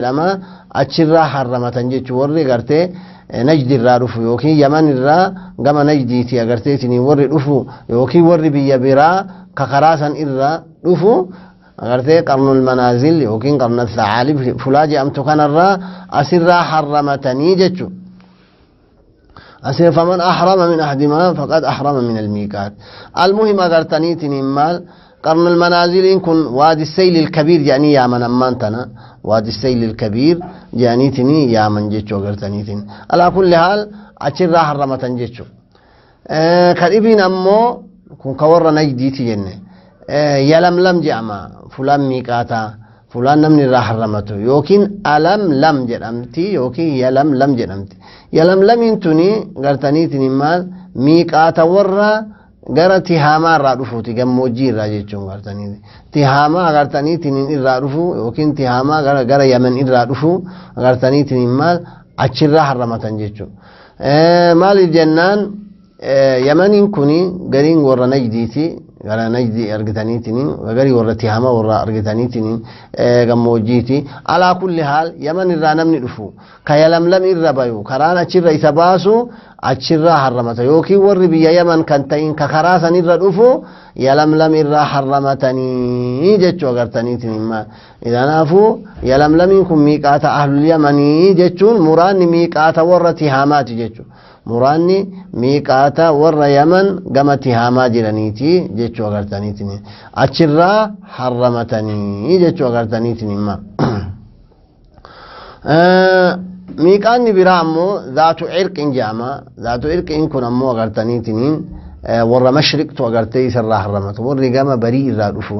Jedhama achirraa harramatan jechuun warri gartee Najdi irraa dhufu yookiin Yaman irraa gama Najdiiti agarteetiin warri dhufu yookiin warri biyya biraa ka karaa san irraa dhufu agartee Qarnul Manaazil yookiin Qarnul Tha'aalib fulaa jedhamtu kanarraa asirraa harramatanii jechuudha. Asir faman ahrama min ahdimaa faqad ahrama min almiiqaat. Almuhim agartaniitiin maal Qarnul Manaaziliin kun Waadi Seyli Kabiir jedhanii yaaman, ammaan tana Waadi Seyli Kabiir jedhaniitiin yaaman jechuu agartaniitiin. Alaa kulli haal achirraa harramatan jechuu. Ka dhibiin ammoo kun ka warra Najdiiti jenne. Yalamlam jedhama fulaan miiqaataa, fulaan namni irraa harramatu, yookiin Alam Lam jedhamti yookiin Yalam Lam jedhamti. Yalamlamiin tuni gartaniitiin maal miiqaata warra gara Tihaamaa irraa dhufuuti, gammoojjii irraa jechuun gartanii Tihaamaa agartaniitiin irraa dhufu yookiin Tihaamaa gara Yaman irraa dhufu agartaniitiin maal achirraa harramatan jechuudha. Maaliif jennaan, Yamaniin kuni gariin warra Najdiiti, gara Najdii argitaniitiin, garii warra Tihaamaa warra argitaniitiin gammoojjiiti. Alaa kulli haal Yaman irraa namni dhufu ka Yalamlam irra bayu, karaan achirra isa baasu achirraa harramata, yookiin warri biyya Yaman kan ta'in ka karaa san irra dhufu Yalamlam irraa harramatanii jechuu agartaniitiin maal. Kanaafuu Yalamlamiin kun miiqaata ahlul Yamanii jechuun muraanni miiqaata warra Tihaamaati jechuudha. Muraanni miiqaata warra Yaman gama Tihaamaa jiraniiti jechuu agartaniitiin achirraa harramatanii jechuu agartaniitiin imma. Miiqaanni biraa ammoo Zaatu Cirqin jedhama. Zaatu Cirqin kun ammoo agartaniitiin warra mashriqtu agartee isarraa harramatu. Warri gama barii irraa dhufu,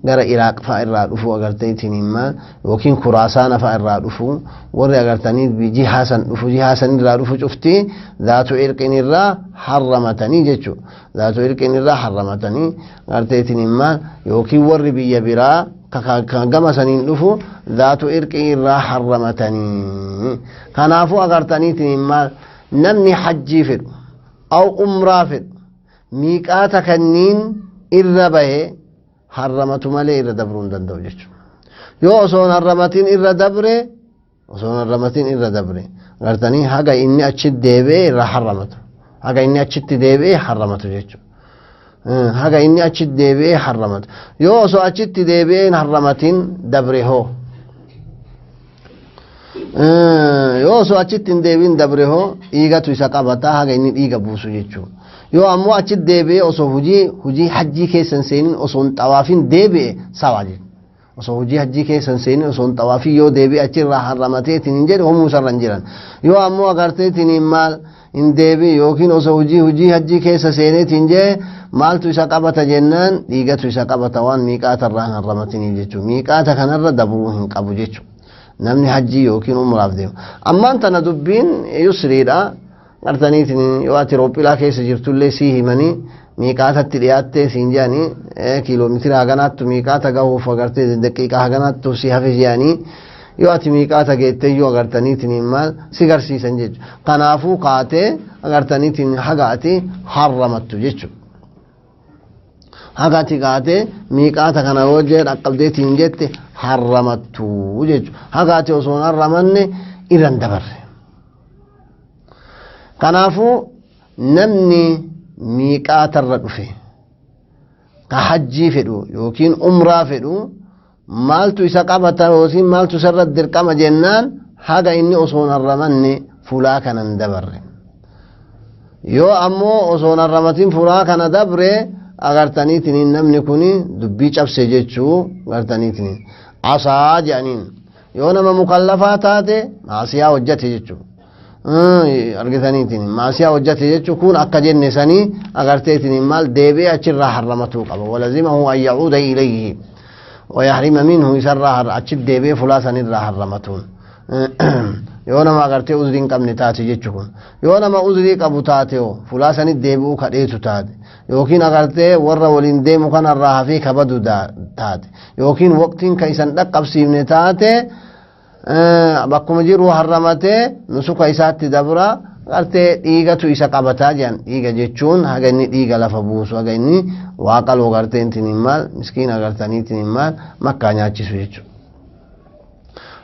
gara Iraaq fa'a irraa dhufu agarteetiin imma, yookiin Kuraasaana fa'a irraa dhufu, warri agartanii jihaa san dhufu, jihaa san irraa dhufu cufti Zaatu Cirqin irraa harramatanii jechuudha. Zaatu Cirqin irraa harramatanii agarteetiin imma, yookiin warri biyya biraa kan gama saniin dhufu Zaatu Irqii irraa harramatanii. Kanaafuu agartaniitiin imma namni hajjii fedhu aw umraa fedhu miiqaata kanniin irra bahe harramatu malee irra dabruu hin danda'u jechuudha. Yoo osoo hin harramatin irra dabre, osoo hin harramatin irra dabre agartanii, haga inni achitti deebi'ee irra harramatu, haga inni achitti deebi'ee harramatu jechuudha. Haga inni achitti deebi'ee harramatu. Yoo osoo achitti deebi'ee hin harramatin dabre hoo? Yoo osoo achitti hin deebiin dabre hoo? Dhiigatu isa qabata haga inni dhiiga buusu jechuudha. Yoo ammoo achitti deebi'ee osoo hujii hajjii keessa hin seenin, osoo hin xawaafin deebi'e, sawa jechuudha. Osoo hojii hajjii keessa hin seenin, osoo hin xawaafin yoo deebi'e, achirraa harramateetiin hin jedhe, homuu isarra hin jiran. Yoo ammoo agarteetiin maal hin deebi'e yookiin osoo hojii hajjii keessa seeneetiin jee, maaltu isa qabata jennaan, dhiigatu isa qabata, waan miiqaata irraa hin harramatiniif jechuudha. Miiqaata kanarra dabruu hin qabu jechuudha. Namni hajjii yookiin umraaf deemu. Ammaan tana dubbiin yusriidha. Gartaniitiin yoo ati roophilaa keessa jirtullee sii himanii, miiqaatatti dhiyaattee siin jedhanii, kiiloomitira haganaattu miiqaata gahuuf agartee daqiiqaa haganaattu si hafe jedhanii, yoo ati miiqaata geettee iyyuu agartaniitiin maal si garsiisan jechuudha. Kanaafuu kaatee agartaniitiin haga ati harramattu jechuudha. Haga ati kaatee miiqaata kana yoo jee dhaqqabdeetiin jette harramattu jechuudha. Haga ati osoo hin harramanne irra hin dabarre. Kanaafuu namni miiqaatarra dhufe ka hajjii fedhu yookiin umraa fedhu maaltu isa qabata yookiin maaltu isarra dirqama jennaan, haga inni osoo hin harramanne fulaa kana hin dabarre. Yoo ammoo osoo hin harramatin fulaa kana dabre, agartaniitiin namni kun dubbii cabse jechuu agartaniitiin asaa jedhaniin. Yoo nama mukallafaa taate maasiyaa hojjate jechuudha. Argitaniitiin maasiyaa hojjate jechuun kun akka jenne sanii agarteetiin maal deebi'ee achirraa harramatuu qaba. Walazimahu an yacuuda ilayhi wayahrima minhu, isarraa achi deebi'ee fulaa sanirraa harramatuun. Yoo nama agartee uzrii hin qabne taate jechu kun. Yoo nama uzrii qabu taate hoo, fulaa sanit deebi'uu kadheetu taate, yookiin agartee warra waliin deemu kanarraa hafee kabadu taate, yookiin waqtiin ka isan dhaqqabsiifne taate, bakkuma jiru harramatee nusuka isaatti dabra, gartee dhiigatu isa qabataa jedhan. Dhiiga jechuun haga inni dhiiga lafa buusu, haga inni waa qaluu gartee intiniin maal miskiina agartaniitiin maal makkaa nyaachisu jechuudha.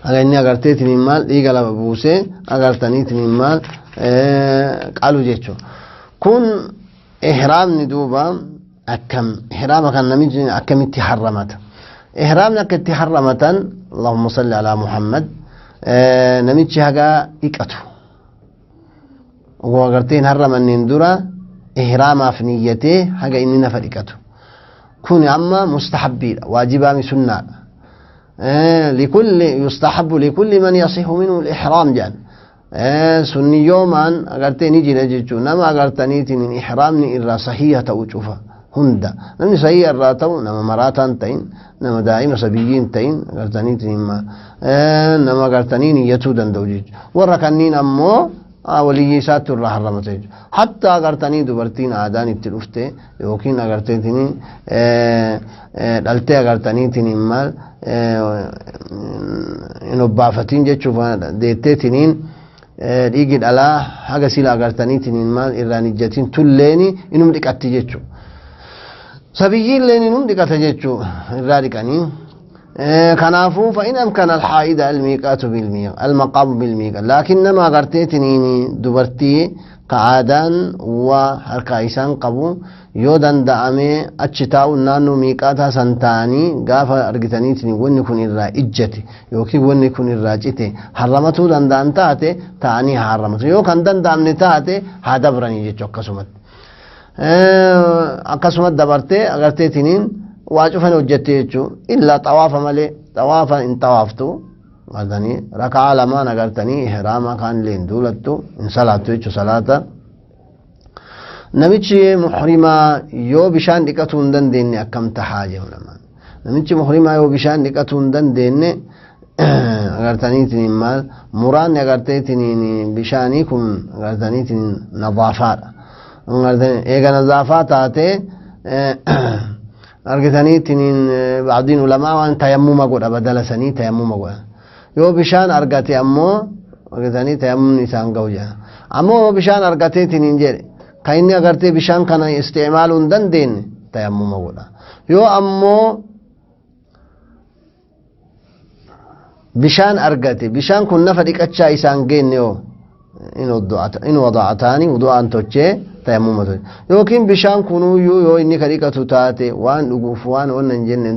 Haga inni agarteetiin maal dhiiga lama buusee agartaniitiin maal qalu jechuudha. Kun ihraamni duuba akkam ihraama kan namichi akkamitti harramata? Ihraamni akka itti harramatan, Allahumma salli alaa Muhammad, namichi haga dhiqatu. Oguu agartee hin harramanneen dura ihraamaaf niyyatee haga inni nafa dhiqatu. Kun amma mustahabbiidha, waajibaami, sunnaadha. لكل يستحب لكل من يصح منه الإحرام جان sunniyoomaan agartee ni jira jechuun nama agartaniitiin ihraamni irraa sahiha ta'u cufa hunda, namni sahiha irraa ta'u, nama maraataan ta'in, nama daa'ima sabiyyiin ta'in, agartaniitiin nama agartanii niyyatuu danda'u jechuudha. Warra kanniin ammoo waliyyi isaatti irraa harramata jechuudha. Hatta agartanii dubartiin aadaan itti dhufte yookiin agarteetiin dhaltee agartaniitiin maal hin obbaafatiin jechuuf deetteetiniin dhiigi dhalaa haga sila agartaniitiin maal irraan ijjatiin tulleeni inum dhiqatti jechuudha. Sabiyyiilleen inum dhiqata jechuudha, irraa dhiqanii. Kanaafuu فإن أمكن الحائض الميقات بالميقات المقام بالميقات، لكن nama agarteetiniin dubartii ka aadaan waa harkaa isaan qabu yoo danda'ame achi taa'uun naannoo miiqaataa san ta'anii gaafa argitaniitiin wanni kun irraa ijjate yookiin wanni kun irraa cite harramatuu danda'an taate ta'anii haa harramatu. Yoo kan danda'amne taate haa dabranii jechuu. Akkasumatti dabartee agarteetiniin waa cufan hojjette jechuu, illaa xawaafa malee. Xawaafa hin xawaaftu agartanii, rakaa lamaan agartanii ihraama kaan illee hin duulattu, hin salaattu jechuu salaata. Namichi muhrimaa yoo bishaan dhiqatuu hin dandeenye akkam tahaa jedhu lamaan. Namichi muhrimaa yoo bishaan dhiqatuu hin dandeenye agartaniitiin maal muraanni agarteetiin bishaanii kun agartaniitiin nadaafaadha. Eega nadaafaa taate argitaniitiin bacdiin ulamaa waan tayammuma godha, badala sanii tayammuma godha. Yoo bishaan argate ammoo argitanii tayammumni isaan ga'u jedha. Ammoo yoo bishaan argateetiin jedhe kan inni agartee bishaan kana isticmaaluu hin dandeenye tayammuma godha. Yoo ammoo bishaan argate, bishaan kun nafa dhiqachaa isaan geenne, yoo in wada'ataani wudu'aan tochee tayammuma toche, yookiin bishaan kunuyyuu yoo inni ka dhiqatu taate waan dhuguuf waan wannan hin jenne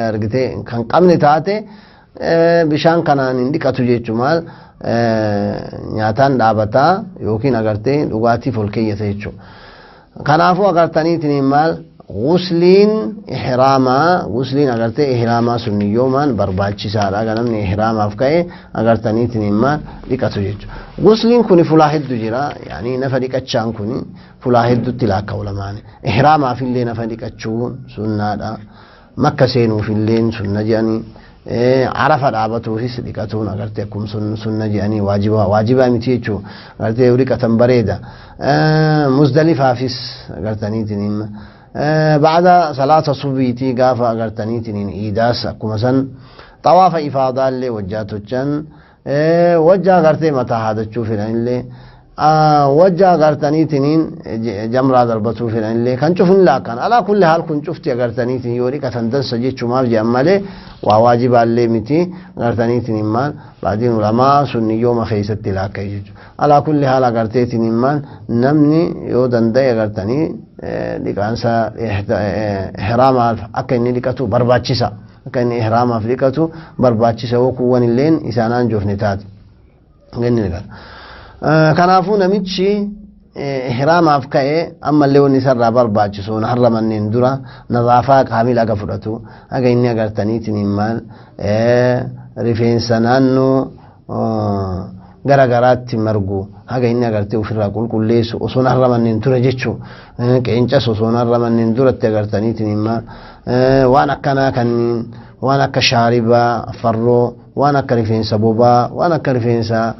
argite kan qabne taate bishaan kanaan hin dhiqatu jechuu, maal nyaataan dhaabataa yookiin agartee dhugaatiif ol keeyyata jechuudha. Kanaafuu agartaniitiin maal gusliin ihraamaa, gusliin agartee ihraamaa sunniyyoomaan barbaachisaadha. Namni ihraamaaf ka'e agartaniitiin maal dhiqatu jechuudha. Gusliin kun fulaa hedduu jira. Yaani nafa dhiqachaan kun fulaa hedduutti laakka ulamaani. Ihraamaaf illee nafa dhiqachuun sunnaadha. Makka seenuuf illee sunna jedhanii. Arafa dhaabatuufis dhiqatuun agartee akkuma sunna jedhanii, waajiba waajibaa miti jechuudha. Agartee yoo dhiqatan bareeda. Muzdalifaafis agartaniitiin ba'ada salaata subiitii gaafa agartaniitiin iidaas akkuma san, xawaafa ifaadaallee wajjaa tochan, wajjaa agartee mataa haadachuu fedhanillee, wajjaa agartaniitiin jamraa darbatuu fedhanillee kan cufin laakkan. Alaa kulli haal kun cufti agartaniitiin yoo dhiqatan dansa jechumaaf jedhan malee waa waajibaallee miti. Agartaniitiin maal baadiin ulamaa sunniyyooma keessatti laakka jechuudha. Alaa kulli haal agarteetiin maal namni yoo danda'e agartanii dhiqaansa ihraamaaf akka inni dhiqatu barbaachisa. Akka inni ihraamaaf dhiqatu barbaachisa yoo kuuwwan illeen isaanaan joofne taate. Kanaafuu namichi ihraamaaf ka'e ammallee wanni isarraa barbaachisu harramanneen dura nadaafaa kaamila aga fudhatu, haga inni agartaniitiin maal rifeensa naannoo gara garaatti margu haga inni agartee ofirraa qulqulleessu osoo harramanneen dura jechuu, qeencas osoo harramanneen duratti agartaniitiin maal waan akkanaa kanniin, waan akka shaaribaa, farroo, waan akka rifeensa bobaa, waan akka rifeensa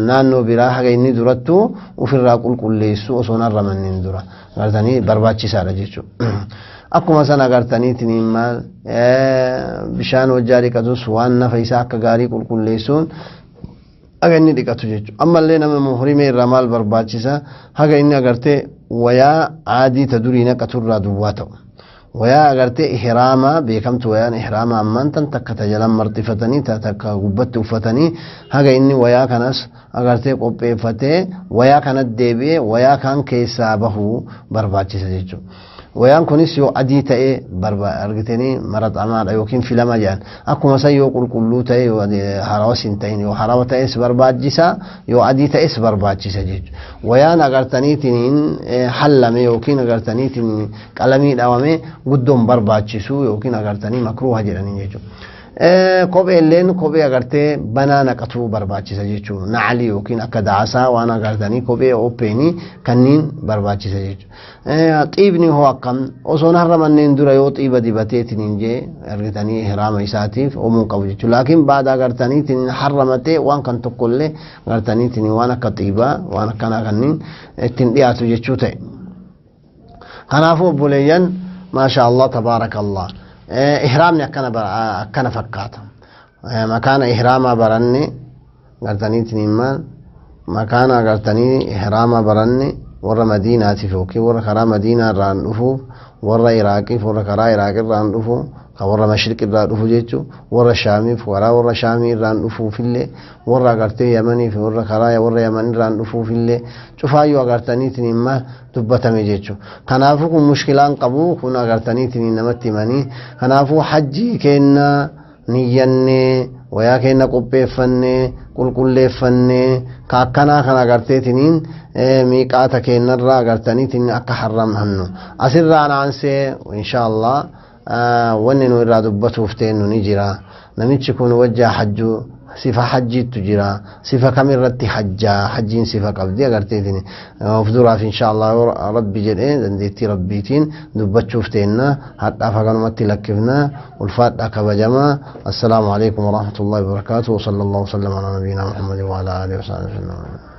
naannoo biraa haga inni durattu ofirraa qulqulleessu osoo harramanneen dura agartanii barbaachisaadha jechuudha. Akkuma san agartaniitiin maal bishaan wajjaa dhiqatus waan nafa isaa akka gaarii qulqulleessuun haga inni dhiqatu jechuudha. Ammallee nama muhrimee irraa maal barbaachisa? Haga inni agartee wayaa aadii ta durii naqatu irraa duwwaa ta'u. Wayaa agartee ihraamaa beekamtu, wayaan ihraamaa ammaan tan takka tajalan marxifatanii, takka gubbatti uffatanii, haga inni wayaa kanas agartee qopheeffatee wayaa kanatti deebi'ee wayaa kaan keessaa bahuu barbaachisa jechuudha. Wayaan kunis yoo adii ta'e argitanii maraxamaadha yookiin filama jedhan. Akkuma san yoo qulqulluu ta'e, yoo harawas hin ta'in, yoo harawa ta'es barbaachisa, yoo adii ta'es barbaachisa jechuudha. Wayaan agartaniitiin hallame yookiin agartaniitiin qalamii dhawame guddoon barbaachisu yookiin agartanii makruuha jedhanii jechuudha. Kopheelleen kophee agartee banaa naqatuu barbaachisa jechuudha. Nacli yookiin akka daasaa waan agartanii kophee oppeenii kanneen barbaachisa jechuudha. Xiibni hoo akkam? Osoon harramanneen dura yoo xiiba dibateetiin hin jee argitanii ihraama isaatiif oomuu qabu jechuudha. Laakiin baada agartaniitiin harramatee waan kan tokkollee agartaniitiin waan akka xiibaa waan akkanaa kanneen ittiin dhiyaatu jechuu ta'e. Kanaafuu obboleeyyan, maasha Allah, tabaarakallah. Ihraamni akkana fakkaata. Makaana ihraamaa baranne agartaniitiin himaan makaana agartanii ihraamaa baranne, warra Madiinaatiif yookiin warra karaa Madiinaa irraan dhufuuf, warra Iraaqiif, warra karaa Iraaq irraan dhufu, kan warra Mashriq irraa dhufu jechuun, warra Shaamiif, karaa warra Shaamii irraan dhufuufillee, warra agartee Yamaniif, warra karaa warra Yaman irraan dhufuufillee, cufaayyuu agartaniitiin himma dubbatame jechuudha. Kanaafuu kun mushkilaan qabu kun agartaniitiin namatti himanii. Kanaafuu hajjii kennaa niyyannee, wayaa keenya qopheeffannee, qulqulleeffannee, ka akkanaa kan agarteetiniin miiqaata keenyarraa agartaniitiin akka harramhannu asirraan aansee insha Allah wanni nu irraa dubbatuuf teennu ni jira. Namichi kun wajjaa hajjuu sifa hajjiittu jira, sifa kamirratti hajjaa, hajjiin sifa qabdi agarteetiin of duraaf insha Allah rabbi jedhee dandeettii rabbiitiin dubbachuuf teenna. Hadhaaf haganumatti lakkifna. Ulfaadha, kabajamaa. Assalaamu alaikum warahmatullahi wabarakaatuh. Wa sallallahu wasallam ala nabiyina Muhammadin wa ala alihi wa sahbihi.